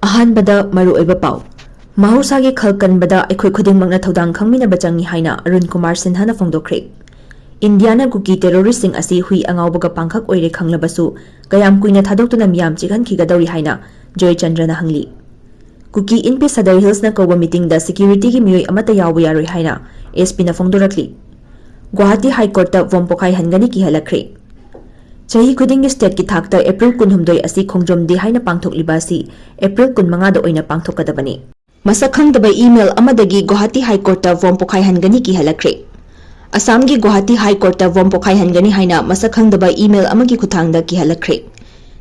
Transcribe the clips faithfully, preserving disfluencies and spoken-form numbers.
ꯑꯍꯥꯟꯕꯗ ꯃꯔꯨꯑꯣꯏꯕ ꯄꯥꯎ꯫ ꯃꯍꯧꯁꯥꯒꯤ ꯈꯜ ꯀꯟꯕꯗ ꯑꯩꯈꯣꯏ ꯈꯨꯗꯤꯡꯃꯛꯅ ꯊꯧꯗꯥꯡ ꯈꯪꯃꯤꯟꯅꯕ ꯆꯪꯏ ꯍꯥꯏꯅ ꯑꯔꯨꯟ ꯀꯨꯃꯥꯔ ꯁꯤꯟꯍꯥꯅ ꯐꯣꯡꯗꯣꯛꯈ꯭ꯔꯦ꯫ ꯏꯟꯗꯤꯌꯥꯅ ꯀꯨꯀꯤ ꯇꯦꯔꯣꯔꯤꯁꯁꯤꯡ ꯑꯁꯤ ꯍꯨꯏ ꯑꯉꯥꯎꯕꯒ ꯄꯥꯡꯈꯛ ꯑꯣꯏꯔꯦ ꯈꯪꯂꯕꯁꯨ ꯀꯌꯥꯝ ꯀꯨꯏꯅ ꯊꯥꯗꯣꯛꯇꯨꯅ ꯃꯤꯌꯥꯝ ꯆꯤꯛꯍꯟꯈꯤꯒꯗꯧꯔꯤ ꯍꯥꯏꯅ ꯖꯣꯏꯆꯟꯗ꯭ꯔꯅ ꯍꯪꯂꯤ꯫ ꯀꯨꯀꯤ ꯏꯟ ꯄꯤꯁ ꯁꯗꯔ ꯍꯤꯜꯁꯅ ꯀꯧꯕ ꯃꯤꯇꯤꯡꯗ ꯁꯦꯀ꯭ꯌꯨꯔꯤꯇꯤꯒꯤ ꯃꯤꯑꯣꯏ ꯑꯃꯠꯇ ꯌꯥꯎꯕ ꯌꯥꯔꯣꯏ ꯍꯥꯏꯅ ꯑꯦꯁ ꯄꯤꯅ ꯐꯣꯡꯗꯣꯔꯛꯂꯤ꯫ ꯒꯨꯋꯥꯍꯥꯇꯤ ꯍꯥꯏ ꯀꯣꯔꯠꯇ ꯕꯣꯝ ꯄꯣꯈꯥꯏꯍꯟꯒꯅꯤ ꯀꯤꯍꯜꯂꯛꯈ꯭ꯔꯦ꯫ ꯆꯍꯤ ꯈꯨꯗꯤꯡꯒꯤ ꯁ꯭ꯇꯦꯠꯀꯤ ꯊꯥꯛꯇ ꯑꯦꯄ꯭ꯔꯤꯜ ꯀꯨꯟꯍꯨꯝꯗꯣꯏ ꯑꯁꯤ ꯈꯣꯡꯖꯣꯝ ꯗꯦ ꯍꯥꯏꯅ ꯄꯥꯡꯊꯣꯛꯂꯤꯕ ꯑꯁꯤ ꯑꯦꯄ꯭ꯔꯤꯜ ꯀꯨꯟꯃꯉꯥꯗ ꯑꯣꯏꯅ ꯄꯥꯡꯊꯣꯛꯀꯗꯕꯅꯤ꯫ ꯃꯁꯛ ꯈꯪꯗꯕ ꯏꯃꯦꯜ ꯑꯃꯗꯒꯤ ꯒꯨꯋꯥꯍꯥꯇꯤ ꯍꯥꯏ ꯀꯣꯔꯠꯇ ꯕꯣꯝ ꯄꯣꯈꯥꯏꯍꯟꯒꯅꯤ ꯀꯤꯍꯜꯂꯛꯈ꯭ꯔꯦ꯫ ꯑꯁꯥꯝꯒꯤ ꯒꯨꯋꯥꯍꯥꯇꯤ ꯍꯥꯏ ꯀꯣꯔꯠꯇ ꯕꯣꯝ ꯄꯣꯈꯥꯏꯍꯟꯒꯅꯤ ꯍꯥꯏꯅ ꯃꯁꯛ ꯈꯪꯗꯕ ꯏꯃꯦꯜ ꯑꯃꯒꯤ ꯈꯨꯠꯊꯥꯡꯗ ꯀꯤꯍꯜꯂꯛꯈ꯭ꯔꯦ꯫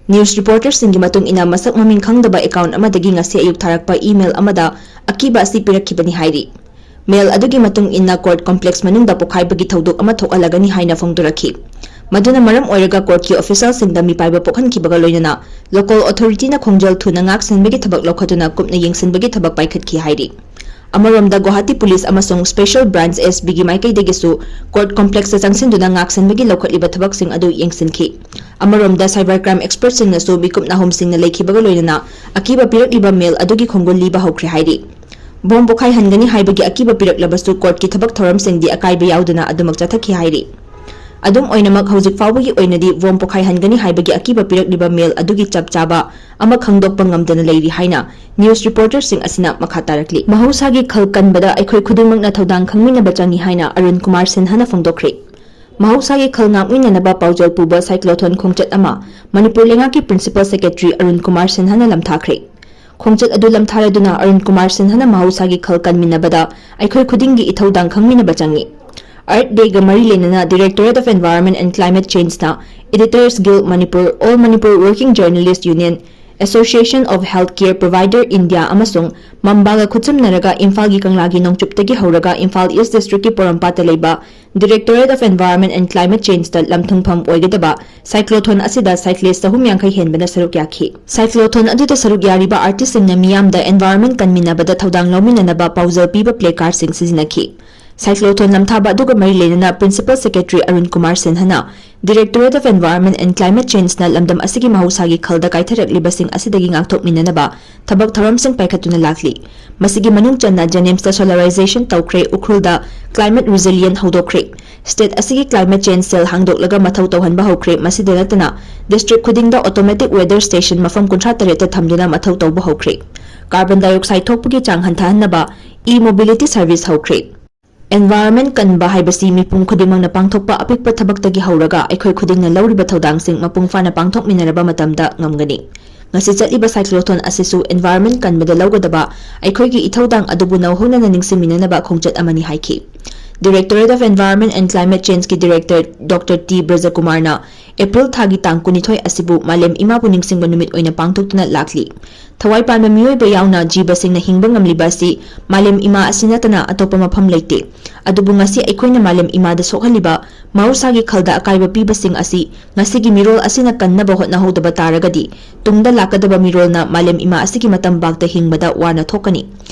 ꯅ꯭ꯌꯨꯁ ꯔꯤꯄꯣꯔꯇꯔꯁꯤꯡꯒꯤ ꯃꯇꯨꯡ ꯏꯟꯅ, ꯃꯁꯛ ꯃꯃꯤꯡ ꯈꯪꯗꯕ ꯑꯦꯀꯥꯎꯟꯠ ꯑꯃꯗꯒꯤ ꯉꯁꯤ ꯑꯌꯨꯛ ꯊꯥꯔꯛꯄ ꯏꯃꯦꯜ ꯑꯃꯗ ꯑꯀꯤꯕ ꯑꯁꯤ ꯄꯤꯔꯛꯈꯤꯕꯅꯤ ꯍꯥꯏꯔꯤ꯫ ꯃꯦꯜ ꯑꯗꯨꯒꯤ ꯃꯇꯨꯡ ꯏꯟꯅ ꯀꯣꯔꯠ ꯀꯣꯝꯄ꯭ꯂꯦꯛꯁ ꯃꯅꯨꯡꯗ ꯄꯣꯈꯥꯏꯕꯒꯤ ꯊꯧꯗꯣꯛ ꯑꯃ ꯊꯣꯛꯍꯜꯂꯒꯅꯤ ꯍꯥꯏꯅ ꯐꯣꯡꯗꯣꯔꯛꯈꯤ꯫ ꯃꯗꯨꯅ ꯃꯔꯝ ꯑꯣꯏꯔꯒ ꯀꯣꯔꯠꯀꯤ ꯑꯣꯐꯤꯁꯤꯌꯦꯜꯁꯤꯡꯗ ꯃꯤꯄꯥꯏꯕ ꯄꯣꯛꯍꯟꯈꯤꯕꯒ ꯂꯣꯏꯅꯅ ꯂꯣꯀꯦꯜ ꯑꯣꯊꯣꯔꯤꯇꯤꯅ ꯈꯣꯡꯖꯦꯜ ꯊꯨꯅ ꯉꯥꯛ ꯁꯦꯟꯕꯒꯤ ꯊꯕꯛ ꯂꯧꯈꯠꯇꯨꯅ ꯀꯨꯞꯅ ꯌꯦꯡꯁꯤꯟꯕꯒꯤ ꯊꯕꯛ ꯄꯥꯏꯈꯠꯈꯤ ꯍꯥꯏꯔꯤ꯫ ꯑꯃꯔꯣꯝꯗ ꯒꯨꯋꯥꯍꯥꯇꯤ ꯄꯨꯂꯤꯁ ꯑꯃꯁꯨꯡ ꯁ꯭ꯄꯦꯁꯤꯌꯦꯜ ꯕ꯭ꯔꯥꯟꯆ, ꯑꯦꯁ ꯕꯤꯒꯤ ꯃꯥꯏꯀꯩꯗꯒꯤꯁꯨ ꯀꯣꯔꯠ ꯀꯣꯝꯄ꯭ꯂꯦꯛꯁꯇ ꯆꯪꯁꯤꯟꯗꯨꯅ ꯉꯥꯛ ꯁꯦꯟꯕꯒꯤ ꯂꯧꯈꯠꯂꯤꯕ ꯊꯕꯛꯁꯤꯡ ꯑꯗꯨ ꯌꯦꯡꯁꯤꯟꯈꯤ꯫ ꯑꯃꯔꯣꯝꯗ ꯁꯥꯏꯕꯔ ꯀ꯭ꯔꯥꯏꯝ ꯑꯦꯛꯁꯄꯔꯠꯁꯤꯡꯅꯁꯨ ꯃꯤꯀꯨꯞ ꯅꯥꯍꯨꯝꯁꯤꯡꯅ ꯂꯩꯈꯤꯕꯒ ꯂꯣꯏꯅꯅ ꯑꯀꯤꯕ ꯄꯤꯔꯛꯂꯤꯕ ꯃꯦꯜ ꯑꯗꯨꯒꯤ ꯈꯣꯡꯒꯨꯜ ꯂꯤꯕ ꯍꯧꯈ꯭ꯔꯦ ꯍꯥꯏꯔꯤ꯫ ꯕꯣꯝ ꯄꯣꯈꯥꯏꯍꯟꯒꯅꯤ ꯍꯥꯏꯕꯒꯤ ꯑꯀꯤꯕ ꯄꯤꯔꯛꯂꯕꯁꯨ ꯀꯣꯔꯠꯀꯤ ꯊꯕꯛ ꯊꯧꯔꯝꯁꯤꯡꯗꯤ ꯑꯀꯥꯏꯕ ꯌꯥꯎꯗꯅ ꯑꯗꯨꯃꯛ ꯆꯠꯊꯈꯤ ꯍꯥꯏꯔꯤ꯫ ꯑꯗꯨꯝ ꯑꯣꯏꯅꯃꯛ, ꯍꯧꯖꯤꯛ ꯐꯥꯎꯕꯒꯤ ꯑꯣꯏꯅꯗꯤ ꯕꯣꯝ ꯄꯣꯈꯥꯏꯍꯟꯒꯅꯤ ꯍꯥꯏꯕꯒꯤ ꯑꯀꯤꯕ ꯄꯤꯔꯛꯂꯤꯕ ꯃꯦꯜ ꯑꯗꯨꯒꯤ ꯆꯞ ꯆꯥꯕ ꯑꯃ ꯈꯪꯗꯣꯛꯄ ꯉꯝꯗꯅ ꯂꯩꯔꯤ ꯍꯥꯏꯅ ꯅ꯭ꯌꯨꯁ ꯔꯤꯄꯣꯔꯇꯔꯁꯤꯡ ꯑꯁꯤꯅ ꯃꯈꯥ ꯇꯥꯔꯛꯂꯤ꯫ ꯃꯍꯧꯁꯥꯒꯤ ꯈꯜ ꯀꯟꯕꯗ ꯑꯩꯈꯣꯏ ꯈꯨꯗꯤꯡꯃꯛꯅ ꯊꯧꯗꯥꯡ ꯈꯪꯃꯤꯟꯅꯕ ꯆꯪꯏ ꯍꯥꯏꯅ ꯑꯔꯨꯟ ꯀꯨꯃꯥꯔ ꯁꯤꯟꯍꯥꯅ ꯐꯣꯡꯗꯣꯛꯈ꯭ꯔꯦ꯫ ꯃꯍꯧꯁꯥꯒꯤ ꯈꯜ ꯉꯥꯛꯃꯤꯟꯅꯅꯕ ꯄꯥꯎꯖꯦꯜ ꯄꯨꯕ ꯁꯥꯏꯀ꯭ꯂꯣꯊꯣꯟ ꯈꯣꯡꯆꯠ ꯑꯃ ꯃꯅꯤꯄꯨꯔ ꯂꯩꯉꯥꯛꯀꯤ ꯄ꯭ꯔꯤꯟꯁꯤꯄꯜ ꯁꯦꯀ꯭ꯔꯦꯇꯔꯤ ꯑꯔꯨꯟ ꯀꯨꯃꯥꯔ ꯁꯤꯟꯍꯥꯅ ꯂꯝꯊꯥꯈ꯭ꯔꯦ꯫ ꯈꯣꯡꯆꯠ ꯑꯗꯨ ꯂꯝꯊꯥꯔꯗꯨꯅ ꯑꯔꯨꯟ ꯀꯨꯃꯥꯔ ꯁꯤꯟꯍꯥꯅ ꯃꯍꯧꯁꯥꯒꯤ ꯈꯜ ꯀꯟꯃꯤꯟꯅꯕꯗ ꯑꯩꯈꯣꯏ ꯈꯨꯗꯤꯡꯒꯤ ꯏꯊꯧꯗꯥꯡ ꯈꯪꯃꯤꯟꯅꯕ ꯆꯪꯏ꯫ ꯑꯔꯊ ꯗꯦꯒ ꯃꯔꯤ ꯂꯩꯅꯅ Directorate of Environment and Climate Changeꯅ Editors Guild Manipur, All Manipur Working Journalist Union, Association of Healthcare Provider India ꯑꯃꯁꯨꯡ ꯃꯝꯕꯥꯒ ꯈꯨꯠꯁꯝꯅꯔꯒ ꯏꯝꯐꯥꯜꯒꯤ ꯀꯪꯂꯥꯒꯤ ꯅꯣꯡꯆꯨꯞꯇꯒꯤ ꯍꯧꯔꯒ ꯏꯝꯐꯥꯜ ꯏꯁ ꯗꯤꯁꯇ꯭ꯔꯤꯛꯀꯤ ꯄꯣꯔꯣꯝꯄꯥꯠꯇ ꯂꯩꯕ Directorate of Environment and Climate Changeꯇ ꯂꯝꯊꯨꯡꯐꯝ ꯑꯣꯏꯒꯗꯕ ꯁꯥꯏꯀ꯭ꯂꯣꯊꯣꯟ ꯑꯁꯤꯗ ꯁꯥꯏꯀ꯭ꯂꯤꯁ ꯆꯍꯨꯝ ꯌꯥꯡꯈꯩ ꯍꯦꯟꯕꯅ ꯁꯔꯨꯛ ꯌꯥꯈꯤ꯫ ꯁꯥꯏꯀ꯭ꯂꯣꯊꯣꯟ ꯑꯗꯨꯗ ꯁꯔꯨꯛ ꯌꯥꯔꯤꯕ ꯑꯥꯔꯇꯤꯁꯁꯤꯡꯅ ꯃꯤꯌꯥꯝꯗ environment ꯀꯟꯃꯤꯟꯅꯕꯗ ꯊꯧꯗꯥꯡ ꯂꯧꯃꯤꯟꯅꯅꯕ ꯄꯥꯎꯖꯦꯜ ꯄꯤꯕ placardꯁꯤꯡ ꯁꯤꯖꯤꯟꯅꯈꯤ꯫ Cyclotron ꯂꯝꯊꯥꯕ ꯑꯗꯨꯒ ꯃꯔꯤ ꯂꯩꯅꯅ Principal Secretary Arun Kumar ꯁꯤꯟꯍꯅ Directorate of Environment and Climate Change ꯅ ꯂꯝꯗꯝ ꯑꯁꯤꯒꯤ ꯃꯍꯧꯁꯥꯒꯤ ꯈꯜꯗ ꯀꯥꯏꯊꯔꯛꯂꯤꯕꯁꯤꯡ ꯑꯁꯤꯗꯒꯤ ꯉꯥꯛꯊꯣꯛꯃꯤꯟꯅꯅꯕ ꯊꯕꯛ ꯊꯧꯔꯝꯁꯤꯡ ꯄꯥꯏꯈꯠꯇꯨꯅ ꯂꯥꯛꯂꯤ꯫ ꯃꯁꯤꯒꯤ ꯃꯅꯨꯡ ꯆꯟꯅ JNIMS ꯇ solarization ꯇꯧꯈ꯭ꯔꯦ, ꯎꯈ꯭ꯔꯨꯜꯗ climate resilient ꯍꯧꯗꯣꯛꯈ꯭ꯔꯦ, state ꯑꯁꯤꯒꯤ climate change cell ꯍꯥꯡꯗꯣꯛꯂꯒ ꯃꯊꯧ ꯇꯧꯍꯟꯕ ꯍꯧꯈ꯭ꯔꯦ꯫ ꯃꯁꯤꯗ ꯅꯠꯇꯅ district ꯈꯨꯗꯤꯡꯗ automatic weather station ꯃꯐꯝ ꯀꯨꯟꯊ꯭ꯔꯥ ꯇꯔꯦꯠꯇ ꯊꯝꯗꯨꯅ ꯃꯊꯧ ꯇꯧꯕ ꯍꯧꯈ꯭ꯔꯦ꯫ Carbon dioxide ꯊꯣꯛꯄꯒꯤ ꯆꯥꯡ ꯍꯟꯊꯍꯟꯅꯕ e-mobility service ꯍꯧꯈ꯭ꯔꯦ꯫ Environment ꯀꯟꯕ ꯍꯥꯏꯕꯁꯤ ꯃꯤꯄꯨꯝ ꯈꯨꯗꯤꯡꯃꯛꯅ ꯄꯥꯡꯊꯣꯛꯄ ꯑꯄꯤꯛꯄ ꯊꯕꯛꯇꯒꯤ ꯍꯧꯔꯒ ꯑꯩꯈꯣꯏ ꯈꯨꯗꯤꯡꯅ ꯂꯧꯔꯤꯕ ꯊꯧꯗꯥꯡꯁꯤꯡ ꯃꯄꯨꯡ ꯐꯥꯅ ꯄꯥꯡꯊꯣꯛꯃꯤꯟꯅꯔꯕ ꯃꯇꯝꯗ ꯉꯝꯒꯅꯤ꯫ ꯉꯁꯤ ꯆꯠꯂꯤꯕ cyclotron ꯑꯁꯤꯁꯨ environment ꯀꯟꯕꯗ ꯂꯧꯒꯗꯕ ꯑꯩꯈꯣꯏꯒꯤ ꯏꯊꯧꯗꯥꯡ ꯑꯗꯨꯕꯨ ꯅꯧꯍꯧꯅꯅ ꯅꯤꯡꯁꯤꯡꯃꯤꯟꯅꯅꯕ ꯈꯣꯡꯆꯠ ꯑꯃꯅꯤ ꯍꯥꯏꯈꯤ꯫ Directorate of Environment and Climate Change ꯀꯤ Director Doctor ꯇꯤ ꯕ꯭ꯔꯖꯀꯨꯃꯥꯔꯅ ꯑꯦꯄ꯭ꯔꯤꯜ ꯊꯥꯒꯤ ꯇꯥꯡ ꯀꯨꯟꯅꯤꯊꯣꯏ ꯑꯁꯤꯕꯨ ꯃꯥꯂꯦꯝ ꯏꯃꯥꯕꯨ ꯅꯤꯡꯁꯤꯡꯕ ꯅꯨꯃꯤꯠ ꯑꯣꯏꯅ ꯄꯥꯡꯊꯣꯛꯇꯨꯅ ꯂꯥꯛꯂꯤ꯫ ꯊꯋꯥꯏ ꯄꯥꯟꯕ ꯃꯤꯑꯣꯏꯕ ꯌꯥꯎꯅ ꯖꯤꯕꯁꯤꯡꯅ ꯍꯤꯡꯕ ꯉꯝꯂꯤꯕ ꯑꯁꯤ ꯃꯥꯂꯦꯝ ꯏꯃꯥ ꯑꯁꯤ ꯅꯠꯇꯅ ꯑꯇꯣꯞꯄ ꯃꯐꯝ ꯂꯩꯇꯦ꯫ ꯑꯗꯨꯕꯨ ꯉꯁꯤ ꯑꯩꯈꯣꯏꯅ ꯃꯥꯂꯦꯝ ꯏꯃꯥꯗ ꯁꯣꯛꯍꯜꯂꯤꯕ ꯃꯍꯧꯁꯥꯒꯤ ꯈꯜꯗ ꯑꯀꯥꯏꯕ ꯄꯤꯕꯁꯤꯡ ꯑꯁꯤ ꯉꯁꯤꯒꯤ ꯃꯤꯔꯣꯜ ꯑꯁꯤꯅ ꯀꯟꯅꯕ ꯍꯣꯠꯅꯍꯧꯗꯕ ꯇꯥꯔꯒꯗꯤ, ꯇꯨꯡꯗ ꯂꯥꯛꯀꯗꯕ ꯃꯤꯔꯣꯜꯅ ꯃꯥꯂꯦꯝ ꯏꯃꯥ ꯑꯁꯤꯒꯤ ꯃꯇꯝꯕꯥꯛꯇ ꯍꯤꯡꯕꯗ ꯋꯥꯅ ꯊꯣꯛꯀꯅꯤ꯫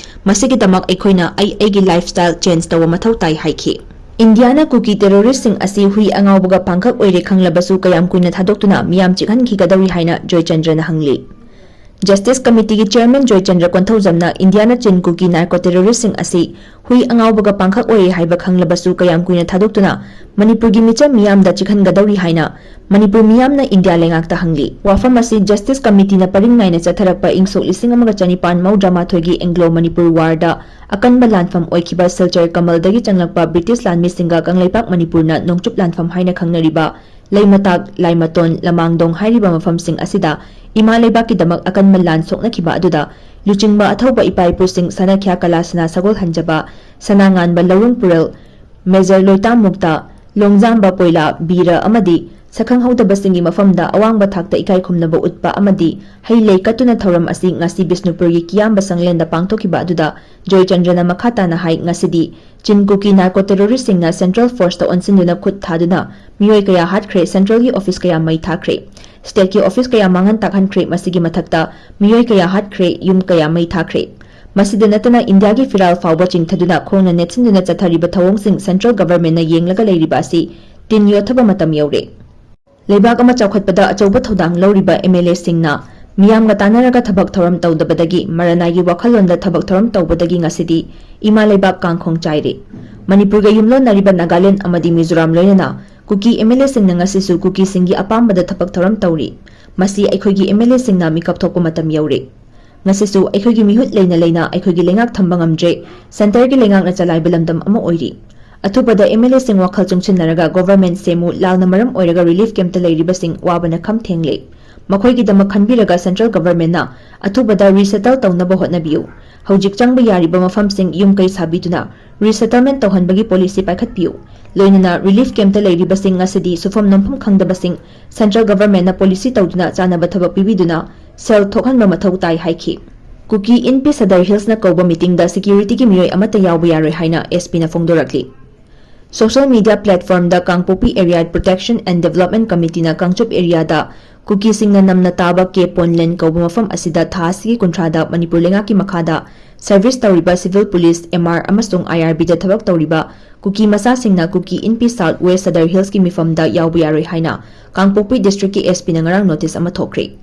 ꯃꯁꯤꯒꯤꯗꯃꯛ ꯑꯩꯈꯣꯏꯅ ꯑꯩ ꯑꯩꯒꯤ lifestyle change ꯇꯧꯕ ꯃꯊꯧ ꯇꯥꯏ ꯍꯥꯏꯈꯤ꯫ ꯏꯟꯗꯤꯌꯥꯅ ꯀꯨꯀꯤ terrorist ꯁꯤꯡ ꯑꯁꯤ ꯍꯨꯏ ꯑꯉꯥꯎꯕꯒ ꯄꯥꯡꯈꯛ ꯑꯣꯏꯔꯦ ꯈꯪꯂꯕꯁꯨ ꯀꯌꯥꯝ ꯀꯨꯏꯅ ꯊꯥꯗꯣꯛꯇꯨꯅ ꯃꯤꯌꯥꯝ ꯆꯤꯛꯍꯟꯈꯤꯒꯗꯧꯔꯤ ꯍꯥꯏꯅ ꯖꯣꯏꯆꯟꯗ꯭ꯔꯅ ꯍꯪꯂꯤ꯫ Justice Committee ꯒꯤ Chairman ꯖꯣꯏꯆꯟꯗ꯭ꯔ ꯀꯣꯟꯊꯧꯖꯝꯅ ꯏꯟꯗꯤꯌꯥꯅ ꯆꯤꯟ ꯀꯨꯀꯤ narco terrorist ꯁꯤꯡ ꯑꯁꯤ ꯍꯨꯏ ꯑꯉꯥꯎꯕꯒ ꯄꯥꯡꯈꯛ ꯑꯣꯏꯔꯦ ꯍꯥꯏꯕ ꯈꯪꯂꯕꯁꯨ ꯀꯌꯥꯝ ꯀꯨꯏꯅ ꯊꯥꯗꯣꯛꯇꯨꯅ ꯃꯅꯤꯄꯨꯔꯒꯤ ꯃꯤꯆꯝ ꯃꯤꯌꯥꯝꯗ ꯆꯤꯛꯍꯟꯒꯗꯧꯔꯤ ꯍꯥꯏꯅ ꯃꯅꯤꯄꯨꯔ ꯃꯤꯌꯥꯝꯅ ꯏꯟꯗꯤꯌꯥ ꯂꯩꯉꯥꯛꯇ ꯍꯪꯂꯤ꯫ ꯋꯥꯐꯝ ꯑꯁꯤ Justice Committee ꯅ ꯄꯔꯤꯡ ꯅꯥꯏꯅ ꯆꯠꯊꯔꯛꯄ ꯏꯪ ꯁꯣꯛ ꯂꯤꯁꯤꯡ ꯑꯃꯒ ꯆꯅꯤꯄꯥꯟ ꯃꯧꯗ꯭ꯔꯥ ꯃꯥꯊꯣꯏꯒꯤ Anglo Manipur War ꯗ ꯑꯀꯟꯕ ꯂꯥꯟꯐꯝ ꯑꯣꯏꯈꯤꯕ ꯁꯤꯜꯆꯔ ꯀꯃꯜꯗꯒꯤ ꯆꯪꯂꯛꯄ ꯕ꯭ꯔꯤꯇꯤꯁ ꯂꯥꯟꯃꯤꯁꯤꯡꯒ ꯀꯪꯂꯩꯄꯥꯛ ꯃꯅꯤꯄꯨꯔꯅ ꯅꯣꯡꯆꯨꯞ ꯂꯥꯟꯐꯝ ꯍꯥꯏꯅ ꯈꯪꯅꯔꯤꯕ ꯂꯩꯃꯇꯥꯛ, ꯂꯥꯏꯃꯇꯣꯟ, ꯂꯃꯥꯡꯗꯣꯡ ꯍꯥꯏꯔꯤꯕ ꯃꯐꯝꯁꯤꯡ ꯑꯁꯤꯗ ꯏꯃꯥ ꯂꯩꯕꯥꯛꯀꯤꯗꯃꯛ ꯑꯀꯟꯕ ꯂꯥꯟ ꯁꯣꯛꯅꯈꯤꯕ ꯑꯗꯨꯗ ꯂꯨꯆꯤꯡꯕ ꯑꯊꯧꯕ ꯏꯄꯥ ꯏꯄꯨꯁꯤꯡ ꯁꯅꯥꯈ꯭ꯌꯥ ꯀꯂꯥ ꯁꯅꯥ ꯁꯒꯣꯜ ꯍꯟꯖꯕ, ꯁꯅꯥ ꯉꯥꯟꯕ ꯂꯧꯔꯨꯡ ꯄꯨꯔꯦꯜ, ꯃꯦꯖꯔ ꯂꯣꯏꯇꯥꯝ ꯃꯨꯛꯇ, ꯂꯣꯡꯖꯥꯝꯕ ꯄꯣꯏꯂꯥ ꯕꯤꯔ ꯑꯃꯗꯤ ꯁꯛꯈꯪꯍꯧꯗꯕꯁꯤꯡꯒꯤ ꯃꯐꯝꯗ ꯑꯋꯥꯡꯕ ꯊꯥꯛꯇ ꯏꯀꯥꯏ ꯈꯨꯝꯅꯕ ꯎꯠꯄ ꯑꯃꯗꯤ ꯍꯩ ꯂꯩ ꯀꯠꯇꯨꯅ ꯊꯧꯔꯝ ꯑꯁꯤ ꯉꯁꯤ ꯕꯤꯁꯅꯨꯄꯨꯔꯒꯤ ꯀꯤꯌꯥꯝꯕ ꯁꯪꯂꯦꯟꯗ ꯄꯥꯡꯊꯣꯛꯈꯤꯕ ꯑꯗꯨꯗ ꯖꯣꯏꯆꯟꯗ꯭ꯔꯅ ꯃꯈꯥ ꯇꯥꯅ ꯍꯥꯏ, ꯉꯁꯤꯗꯤ ꯆꯤꯟ ꯀꯨꯀꯤ narco terrorist ꯁꯤꯡꯅ central force ꯇ ꯑꯣꯟꯁꯤꯟꯗꯨꯅ ꯈꯨꯠ ꯊꯥꯗꯨꯅ ꯃꯤꯑꯣꯏ ꯀꯌꯥ ꯍꯥꯠꯈ꯭ꯔꯦ, central ꯒꯤ office ꯀꯌꯥ ꯃꯩ ꯊꯥꯈ꯭ꯔꯦ, state ꯀꯤ office ꯀꯌꯥ ꯃꯥꯡꯍꯟ ꯇꯥꯛꯍꯟꯈ꯭ꯔꯦ, ꯃꯁꯤꯒꯤ ꯃꯊꯛꯇ ꯃꯤꯑꯣꯏ ꯀꯌꯥ ꯍꯥꯠꯈ꯭ꯔꯦ, ꯌꯨꯝ ꯀꯌꯥ ꯃꯩ ꯊꯥꯈ꯭ꯔꯦ꯫ ꯃꯁꯤꯗ ꯅꯠꯇꯅ ꯏꯟꯗꯤꯌꯥꯒꯤ ꯐꯤꯔꯥꯜ ꯐꯥꯎꯕ ꯆꯤꯡꯊꯗꯨꯅ ꯈꯣꯡꯅ ꯅꯦꯠꯁꯤꯟꯗꯨꯅ ꯆꯠꯊꯔꯤꯕ ꯊꯧꯑꯣꯡꯁꯤꯡ central government ꯅ ꯌꯦꯡꯂꯒ ꯂꯩꯔꯤꯕ ꯑꯁꯤ ꯇꯤꯟ ꯌꯣꯠꯊꯕ ꯃꯇꯝ ꯌꯧꯔꯦ꯫ ꯂꯩꯕꯥꯛ ꯑꯃ ꯆꯥꯎꯈꯠꯄꯗ ꯑꯆꯧꯕ ꯊꯧꯗꯥꯡ ꯂꯧꯔꯤꯕ MLA ꯁꯤꯡꯅ ꯃꯤꯌꯥꯝꯒ ꯇꯥꯟꯅꯔꯒ ꯊꯕꯛ ꯊꯧꯔꯝ ꯇꯧꯗꯕꯗꯒꯤ, ꯃꯔꯅꯥꯏꯒꯤ ꯋꯥꯈꯜꯂꯣꯟꯗ ꯊꯕꯛ ꯊꯧꯔꯝ ꯇꯧꯕꯗꯒꯤ ꯉꯁꯤꯗꯤ ꯏꯃꯥ ꯂꯩꯕꯥꯛ ꯀꯥꯡꯈꯣꯡ ꯆꯥꯏꯔꯦ꯫ ꯃꯅꯤꯄꯨꯔꯒ ꯌꯨꯝꯂꯣꯟꯅꯔꯤꯕ ꯅꯥꯒꯥꯂꯦꯟ ꯑꯃꯗꯤ ꯃꯤꯖꯣꯔꯥꯝ ꯂꯣꯏꯅꯅ ꯀꯨꯀꯤ MLA ꯁꯤꯡꯅ ꯉꯁꯤꯁꯨ ꯀꯨꯀꯤꯁꯤꯡꯒꯤ ꯑꯄꯥꯝꯕꯗ ꯊꯕꯛ ꯊꯧꯔꯝ ꯇꯧꯔꯤ꯫ ꯃꯁꯤ ꯑꯩꯈꯣꯏꯒꯤ MLA ꯁꯤꯡꯅ ꯃꯤꯀꯞ ꯊꯣꯛꯄ ꯃꯇꯝ ꯌꯧꯔꯦ꯫ ꯉꯁꯤꯁꯨ ꯑꯩꯈꯣꯏꯒꯤ ꯃꯤꯍꯨꯠ ꯂꯩꯅ ꯂꯩꯅ ꯑꯩꯈꯣꯏꯒꯤ ꯂꯩꯉꯥꯛ ꯊꯝꯕ ꯉꯝꯗ꯭ꯔꯦ꯫ Centre ꯒꯤ ꯂꯩꯉꯥꯛꯅ ꯆꯂꯥꯏꯕ ꯂꯝꯗꯝ ꯑꯃ ꯑꯣꯏꯔꯤ꯫ ꯑꯊꯨꯕꯗ MLA ꯁꯤꯡ ꯋꯥꯈꯜ ꯆꯨꯡꯁꯤꯟꯅꯔꯒ government ꯁꯦꯝꯃꯨ ꯂꯥꯎꯅ ꯃꯔꯝ ꯑꯣꯏꯔꯒ relief camp ꯇ ꯂꯩꯔꯤꯕꯁꯤꯡ ꯋꯥꯕꯅ ꯈꯝ ꯊꯦꯡꯂꯦ꯫ ꯃꯈꯣꯏꯒꯤꯗꯃꯛ ꯈꯟꯕꯤꯔꯒ central government ꯅ ꯑꯊꯨꯕꯗ resettle ꯇꯧꯅꯕ ꯍꯣꯠꯅꯕꯤꯌꯨ꯫ ꯍꯧꯖꯤꯛ ꯆꯪꯕ ꯌꯥꯔꯤꯕ ꯃꯐꯝꯁꯤꯡ ꯌꯨꯝ ꯀꯩ ꯁꯥꯕꯤꯗꯨꯅ resettlement ꯇꯧꯍꯟꯕꯒꯤ policy ꯄꯥꯏꯈꯠꯄꯤꯌꯨ꯫ ꯂꯣꯏꯅꯅ relief camp ꯇ ꯂꯩꯔꯤꯕꯁꯤꯡ ꯉꯁꯤꯗꯤ ꯁꯨꯐꯝ ꯅꯣꯝꯐꯝ ꯈꯪꯗꯕꯁꯤꯡ central government ꯅ policy ꯇꯧꯗꯨꯅ ꯆꯥꯅꯕ ꯊꯕꯛ ꯄꯤꯕꯤꯗꯨꯅ ꯁꯦꯜ ꯊꯣꯛꯍꯟꯕ ꯃꯊꯧ ꯇꯥꯏ ꯍꯥꯏꯈꯤ꯫ ꯀꯨꯀꯤ ꯏꯟꯄꯤ ꯁꯗꯔ ꯍꯤꯜꯁꯅ ꯀꯧꯕ meeting ꯗ security ꯒꯤ ꯃꯤꯑꯣꯏ ꯑꯃꯠꯇ ꯌꯥꯎꯕ ꯌꯥꯔꯣꯏ ꯍꯥꯏꯅ SP ꯅ ꯐꯣꯡꯗꯣꯔꯛꯂꯤ꯫ Social media platform the Kangpokpi Area Protection and Development Committee ꯅ ꯀꯥꯡꯆꯨꯞ area ꯗ ꯀꯨꯀꯤꯁꯤꯡꯅ ꯅꯝꯅ ꯇꯥꯕ ꯀꯦ ꯄꯣꯟꯂꯦꯟ ꯀꯧꯕ ꯃꯐꯝ ꯑꯁꯤꯗ ꯊꯥ ꯑꯁꯤꯒꯤ ꯀꯨꯟꯊ꯭ꯔꯥꯗ ꯃꯅꯤꯄꯨꯔ ꯂꯩꯉꯥꯛꯀꯤ ꯃꯈꯥꯗ service ꯇꯧꯔꯤꯕ civil police, MR ꯑꯃꯁꯨꯡ IRB ꯗ ꯊꯕꯛ ꯇꯧꯔꯤꯕ ꯀꯨꯀꯤ ꯃꯆꯥꯁꯤꯡꯅ ꯀꯨꯀꯤ ꯏꯟꯄꯤ South West ꯁꯗꯔ ꯍꯤꯜꯁꯀꯤ ꯃꯤꯐꯝꯗ ꯌꯥꯎꯕ ꯌꯥꯔꯣꯏ ꯍꯥꯏꯅ ꯀꯥꯡꯄꯣꯛꯄꯤ district ꯀꯤ SP ꯅ ꯉꯔꯥꯡ notice ꯑꯃ ꯊꯣꯛꯈ꯭ꯔꯦ꯫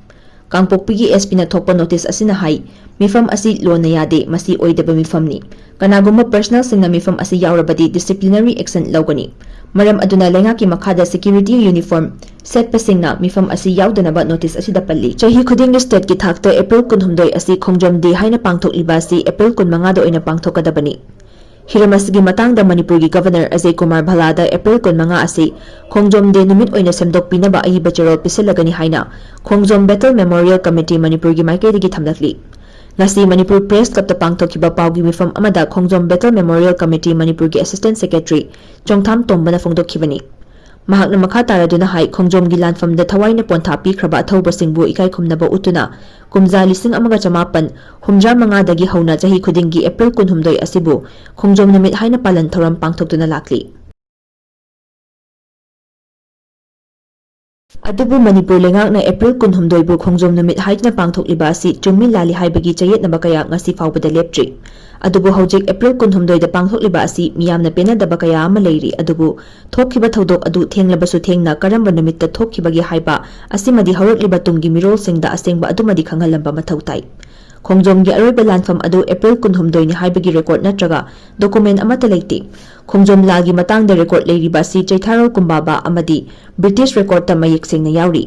ꯀꯥꯡꯄꯣꯛꯄꯤꯒꯤ SP ꯅ ꯊꯣꯛꯄ notice ꯑꯁꯤꯅ ꯍꯥꯏ, ꯃꯤꯐꯝ ꯑꯁꯤ ꯂꯣꯟꯅ ꯌꯥꯗꯦ, ꯃꯁꯤ ꯑꯣꯏꯗꯕ ꯃꯤꯐꯝꯅꯤ꯫ ꯀꯅꯥꯒꯨꯝꯕ personnel ꯁꯤꯡꯅ ꯃꯤꯐꯝ ꯑꯁꯤ ꯌꯥꯎꯔꯕꯗꯤ disciplinary action ꯂꯧꯒꯅꯤ꯫ ꯃꯔꯝ ꯑꯗꯨꯅ ꯂꯩꯉꯥꯛꯀꯤ ꯃꯈꯥꯗ security uniform ꯁꯦꯠꯄꯁꯤꯡꯅ ꯃꯤꯐꯝ ꯑꯁꯤ ꯌꯥꯎꯗꯅꯕ notice ꯑꯁꯤꯗ ꯄꯜꯂꯤ꯫ ꯆꯍꯤ ꯈꯨꯗꯤꯡꯒꯤ state ꯀꯤ ꯊꯥꯛꯇ April ꯀꯨꯟꯍꯨꯝꯗꯣꯏ ꯑꯁꯤ ꯈꯣꯡꯖꯣꯝ day ꯍꯥꯏꯅ ꯄꯥꯡꯊꯣꯛꯂꯤꯕ ꯑꯁꯤ April ꯀꯨꯟꯃꯉꯥꯗ ꯑꯣꯏꯅ ꯄꯥꯡꯊꯣꯛꯀꯗꯕꯅꯤ꯫ ꯍꯤꯔꯝ ꯑꯁꯤꯒꯤ ꯃꯇꯥꯡꯗ ꯃꯅꯤꯄꯨꯔꯒꯤ Governor ꯑꯖꯌ ꯀꯨꯃꯥꯔ ꯚꯜꯂꯥꯗ April ꯀꯨꯟꯃꯉꯥ ꯑꯁꯤ ꯈꯣꯡꯖꯣꯝ day ꯅꯨꯃꯤꯠ ꯑꯣꯏꯅ ꯁꯦꯝꯗꯣꯛꯄꯤꯅꯕ ꯑꯏꯕ ꯆꯦꯔꯣꯜ ꯄꯤꯁꯤꯜꯂꯒꯅꯤ ꯍꯥꯏꯅ ꯈꯣꯡꯖꯣꯝ Battle Memorial Committee ꯃꯅꯤꯄꯨꯔꯒꯤ ꯃꯥꯏꯀꯩꯗꯒꯤ ꯊꯝꯂꯛꯂꯤ꯫ ꯉꯁꯤ ꯃꯅꯤꯄꯨꯔ Press Club ꯇ ꯄꯥꯡꯊꯣꯛꯈꯤꯕ ꯄꯥꯎꯒꯤ ꯃꯤꯐꯝ ꯑꯃꯗ ꯈꯣꯡꯖꯣꯝ Battle Memorial Committee ꯃꯅꯤꯄꯨꯔꯒꯤ Assistant Secretary ꯆꯣꯡꯊꯥꯝ ꯇꯣꯝꯕꯅ ꯐꯣꯡꯗꯣꯛꯈꯤꯕꯅꯤ꯫ ꯃꯍꯥꯛꯅ ꯃꯈꯥ ꯇꯥꯔꯗꯨꯅ ꯍꯥꯏ, ꯈꯣꯡꯖꯣꯝꯒꯤ ꯂꯥꯟꯐꯝꯗ ꯊꯋꯥꯏꯅ ꯄꯣꯟꯊꯥ ꯄꯤꯈ꯭ꯔꯕ ꯑꯊꯧꯕꯁꯤꯡꯕꯨ ꯏꯀꯥꯏ ꯈꯨꯝꯅꯕ ꯎꯠꯇꯨꯅ ꯀꯨꯝꯖꯥ ꯂꯤꯁꯤꯡ ꯑꯃꯒ ꯆꯃꯥꯄꯟ ꯍꯨꯝꯗ꯭ꯔꯥ ꯃꯉꯥꯗꯒꯤ ꯍꯧꯅ ꯆꯍꯤ ꯈꯨꯗꯤꯡꯒꯤ April ꯀꯨꯟꯍꯨꯝꯗꯣꯏ ꯑꯁꯤꯕꯨ ꯈꯣꯡꯖꯣꯝ ꯅꯨꯃꯤꯠ ꯍꯥꯏꯅ ꯄꯥꯂꯟ ꯊꯧꯔꯝ ꯄꯥꯡꯊꯣꯛꯇꯨꯅ ꯂꯥꯛꯂꯤ꯫ ꯑꯗꯨꯕꯨ ꯃꯅꯤꯄꯨꯔ ꯂꯩꯉꯥꯛꯅ ꯑꯦꯄ꯭ꯔꯤꯜ ꯀꯨꯟꯍꯨꯝꯗꯣꯏꯕꯨ ꯈꯣꯡꯖꯣꯝ ꯅꯨꯃꯤꯠ ꯍꯥꯏꯗꯨꯅ ꯄꯥꯡꯊꯣꯛꯂꯤꯕ ꯑꯁꯤ ꯆꯨꯝꯃꯤ ꯂꯥꯜꯂꯤ ꯍꯥꯏꯕꯒꯤ ꯆꯌꯦꯠꯅꯕ ꯀꯌꯥ ꯉꯁꯤ ꯐꯥꯎꯕꯗ ꯂꯦꯞꯇ꯭ꯔꯤ꯫ ꯑꯗꯨꯕꯨ ꯍꯧꯖꯤꯛ ꯑꯦꯄ꯭ꯔꯤꯜ ꯀꯨꯟꯍꯨꯝꯗꯣꯏꯗ ꯄꯥꯡꯊꯣꯛꯂꯤꯕ ꯑꯁꯤ ꯃꯤꯌꯥꯝꯅ ꯄꯦꯟꯅꯗꯕ ꯀꯌꯥ ꯑꯃ ꯂꯩꯔꯤ꯫ ꯑꯗꯨꯕꯨ ꯊꯣꯛꯈꯤꯕ ꯊꯧꯗꯣꯛ ꯑꯗꯨ ꯊꯦꯡꯂꯕꯁꯨ ꯊꯦꯡꯅ ꯀꯔꯝꯕ ꯅꯨꯃꯤꯠꯇ ꯊꯣꯛꯈꯤꯕꯒꯦ ꯍꯥꯏꯕ ꯑꯁꯤꯃꯗꯤ ꯍꯧꯔꯛꯂꯤꯕ ꯇꯨꯡꯒꯤ ꯃꯤꯔꯣꯜꯁꯤꯡꯗ ꯑꯁꯦꯡꯕ ꯑꯗꯨꯃꯗꯤ ꯈꯪꯍꯜꯂꯝꯕ ꯃꯊꯧ ꯇꯥꯏ꯫ ꯈꯣꯡꯖꯣꯝꯒꯤ ꯑꯔꯣꯏꯕ ꯂꯥꯟꯐꯝ ꯑꯗꯨ ꯑꯦꯄ꯭ꯔꯤꯜ ꯀꯨꯟꯍꯨꯝꯗꯣꯏꯅꯤ ꯍꯥꯏꯕꯒꯤ ꯔꯦꯀꯣꯔꯗ ꯅꯠꯇ꯭ꯔꯒ ꯗꯣꯀꯨꯃꯦꯟ ꯑꯃꯠꯇ ꯂꯩꯇꯦ꯫ ꯈꯣꯡꯖꯣꯝ ꯂꯥꯜꯒꯤ ꯃꯇꯥꯡꯗ ꯔꯦꯀꯣꯔꯗ ꯂꯩꯔꯤꯕ ꯑꯁꯤ ꯆꯩꯊꯥꯔꯣꯜ ꯀꯨꯝꯕꯥꯕ ꯑꯃꯗꯤ ꯕ꯭ꯔꯤꯇꯤꯁ ꯔꯦꯀꯣꯔꯗꯇ ꯃꯌꯦꯛ ꯁꯦꯡꯅ ꯌꯥꯎꯔꯤ꯫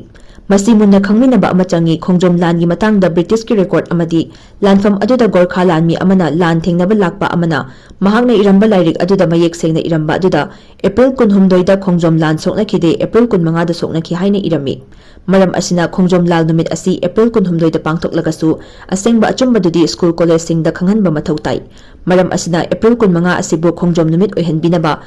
ꯃꯁꯤ ꯃꯨꯟꯅ ꯈꯪꯃꯤꯟꯅꯕ ꯑꯃ ꯆꯪꯏ꯫ ꯈꯣꯡꯖꯣꯝ ꯂꯥꯟꯒꯤ ꯃꯇꯥꯡꯗ ꯕ꯭ꯔꯤꯇꯤꯁꯀꯤ ꯔꯦꯀꯣꯔꯗ ꯑꯃꯗꯤ ꯂꯥꯟꯐꯝ ꯑꯗꯨꯗ ꯒꯣꯔꯈꯥ ꯂꯥꯟꯃꯤ ꯑꯃꯅ ꯂꯥꯟ ꯊꯦꯡꯅꯕ ꯂꯥꯛꯄ ꯑꯃꯅ ꯃꯍꯥꯛꯅ ꯏꯔꯝꯕ ꯂꯥꯏꯔꯤꯛ ꯑꯗꯨꯗ ꯃꯌꯦꯛ ꯁꯦꯡꯅ ꯏꯔꯝꯕ ꯑꯗꯨꯗ ꯑꯦꯄ꯭ꯔꯤꯜ ꯀꯨꯟꯍꯨꯝꯗꯣꯏꯗ ꯈꯣꯡꯖꯣꯝ ꯂꯥꯟ ꯁꯣꯛꯅꯈꯤꯗꯦ, ꯑꯦꯄ꯭ꯔꯤꯜ ꯀꯨꯟꯃꯉꯥꯗ ꯁꯣꯛꯅꯈꯤ ꯍꯥꯏꯅ ꯏꯔꯝꯃꯤ꯫ ꯃꯔꯝ ꯑꯁꯤꯅ ꯈꯣꯡꯖꯣꯝ ꯂꯥꯜ ꯅꯨꯃꯤꯠ ꯑꯁꯤ ꯑꯦꯄ꯭ꯔꯤꯜ ꯀꯨꯟꯍꯨꯝꯗꯣꯏꯗ ꯄꯥꯡꯊꯣꯛꯂꯒꯁꯨ ꯑꯁꯦꯡꯕ ꯑꯆꯨꯝꯕꯗꯨꯗꯤ ꯁ꯭ꯀꯨꯜ ꯀꯣꯂꯦꯖꯁꯤꯡꯗ ꯈꯪꯍꯟꯕ ꯃꯊꯧ ꯇꯥꯏ꯫ ꯃꯔꯝ ꯑꯁꯤꯅ ꯑꯦꯄ꯭ꯔꯤꯜ ꯀꯨꯟꯃꯉꯥ ꯑꯁꯤꯕꯨ ꯈꯣꯡꯖꯣꯝ ꯅꯨꯃꯤꯠ ꯑꯣꯏꯍꯟꯕꯤꯅꯕ